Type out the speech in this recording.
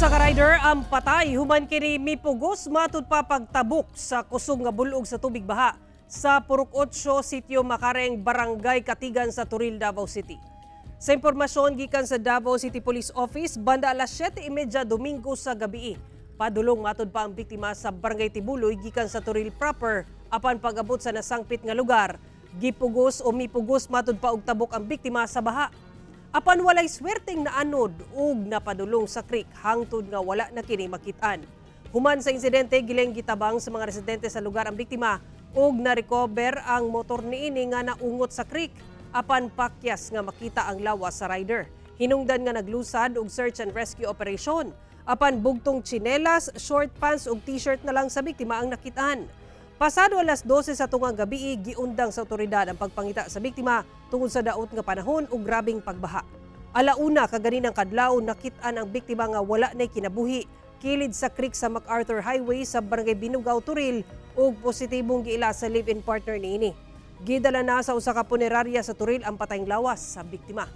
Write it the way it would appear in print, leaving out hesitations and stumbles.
Usa ka rider ang patay human kini mipugos matud pa pagtabok sa kusog nga bulog sa tubig baha sa Purok 8, Sitio Makareng, Barangay Katigan sa Toril, Davao City. Sa impormasyon gikan sa Davao City Police Office, banda alas 7:30 Domingo sa gabi, padulong matud pa ang biktima sa Barangay Tibuloy gikan sa Toril proper. Apan pag-abot sa nasangpit nga lugar, gipugos o mipugos matud pa og tabok ang biktima sa baha. Apan walay swerteng naanod ug napadulong sa creek hangtod nga wala na kini makit-an. Human sa insidente, gileng gitabang sa mga residente sa lugar ang biktima ug na-recover ang motor niini nga naungot sa creek, apan pakyas nga makita ang lawas sa rider. Hinungdan nga naglusad og search and rescue operation. Apan bugtong tsinelas, short pants ug t-shirt na lang sa biktima ang nakitaan. Pasado alas 12 sa tungang gabi, giundang sa otoridad ang pagpangita sa biktima tungod sa daot nga panahon ug grabeng pagbaha. Alauna kaganinang kadlaw, nakit-an ang biktima nga wala na'y kinabuhi kilid sa creek sa MacArthur Highway sa Barangay Binugao, Toril ug positibong giila sa live-in partner niini. Gidala na sa usa ka punerarya sa Toril ang patayng lawas sa biktima.